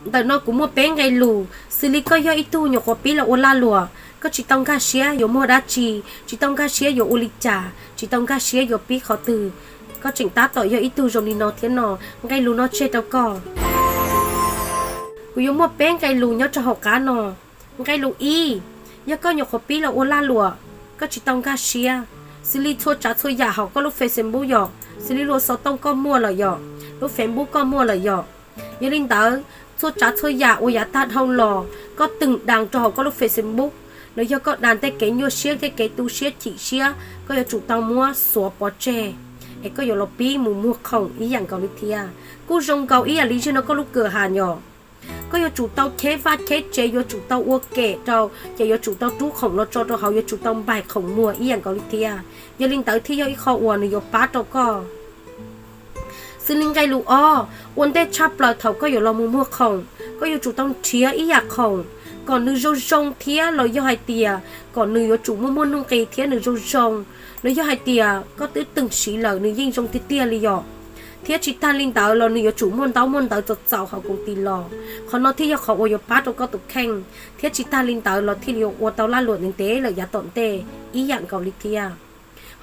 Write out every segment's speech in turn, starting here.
Ntawm no kuv muaj peb nqe lus, xws li koj yog ib tug nyuam qhuav pib los ua lag luam, koj tsis tau nkag siab yuav muag dab tsi, tsis tau nkag siab yuav ua li cas, tsis tau nkag siab yuav pib qhov twg, koj tseem tab tom yog ib tug zoo li no thiab no, nqe lus no tseg rau koj. Kuv yuav muaj peb nqe lus nyob rau hauv qab no. Nqe lus ib, yog koj nyuam qhuav pib los ua lag luam, koj tsis tau nkag siab, xws li txhua tsav txhua yam hauv koj lub Facebook yom, xws li lub xov tooj koj muaj lawm yom, lub Facebook koj muaj lawm yom. Yog li ntawd, txhua tsav txhua yam uas yav tag dhau los koj twm das rau hauv koj lub Facebook, los yog koj das tej kev nyuaj siab tej kev tu siab chim siab, koj yuav tsum tau muab xuav pov tseg, es koj yuav los pib mus muag khoom ib yam nkaus li thiab. Kuj zoo nkaus ib yam li zig no koj lub kawm has yom, koj yuav tsum tau cheb vaj cheb tsev, yuav tsum tau ua kem rau, ces yuav tsum tau rub khoom los tso rau hauv, yuav tsum tau npaim khoom muag ib yam nkaus li thiab. Yog li ntawd thiaj yog ib qho uas nws yuav pab rau koj. Xws li nqe lus ob, ua ntej tshaj plaws thaum koj yuav los mus muag khoom, koj yuav tsum tau nrhiav ib yam khoom kom nws zoo zoo thiab, los yog hais tias kom nws yuav tsum muaj muaj nuj nqis thiab nws zoo zoo, los yog hais tias koj twb twb siv lawm nws yeej zoo tiag tiag li yom. Thiab tsis tag li ntawd los nws yuav tsum muaj ntaub muaj ntawv txaus txaus hauv koom tis los, qhov no thiaj yog qhov uas yuav pab rau koj tus kheej, thiab tsis tag li ntawd los thiaj li yuav ua tau lag luam ntev ntev lawm yav tom ntej ib yam nkaus li thiab.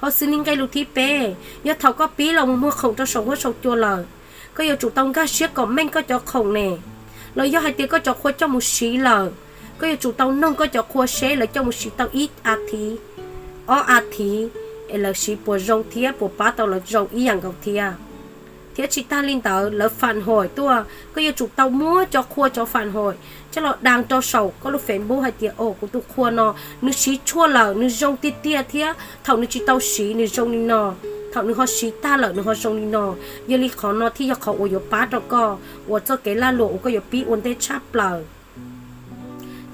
Ho xws li nqe lus thib peb, yog thaum koj pib los mus muag khoom rau saum huab saum cua lawm, koj yuav tsum tau nkag siab kom meej koj cov khoom ne, los yog hais tias koj cov qhua coj mus siv lawm, koj yuav tsum tau noog koj cov qhua seb lawv coj mus siv tau ib a thiv, ob a thiv, es lawv siv puas zoo thiab puas pab tau lawv zoo ib yam nkaus thiab. Thiab tsis tag li ntawd lawv fam hoim tuaj, koj yuav tsum tau muab cov qhua cov fam hoim coj los das rau saum koj lub Facebook hais tias, o, kuv tus qhua no nws siv tshuaj lawm nws zoo tiag tiag thiab thaum nws tsis tau siv nws zoo li no, thaum nws ho siv tag lawm nws ho zoo li no. Yog li qhov no thiaj yog qhov uas yuav pab rau koj uas txoj kev lag luam uas koj yuav pib ua ntej tshaj plaws.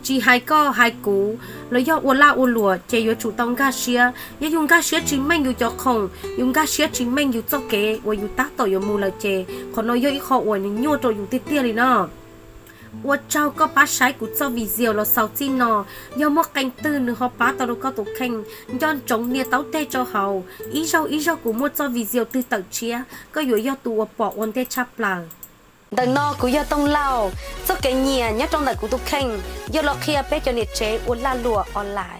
Tsis hais koj hais kuv los yog ua lag ua luam ces yuav tsum tau nkag siab. Yog yus nkag siab tsis meej yus cov khoom, yus nkag siab tsis meej yus txoj kev uas yus tab tom yuav mus lawm ces qhov no yog ib qho uas nws nyuaj rau yus tiag tiag li no. Ua tsaug koj pab saib kuv txoj video los xaus txij no. Yog muaj qee twg nws ho pab tau rau koj tus kheej, nco ntsoov nias taub teg rau hauv, ib zaug ib zaug kuv muaj txoj video twg tawm tshiab koj yuav yog tus uas pom ua ntej tshaj plaws. Ntawm no kuv yog Tooj Lauj. Txoj kev nyiam nyob rau ntawm kuv tus kheej yog los qhia peb cov niam tsev ua lag luam online.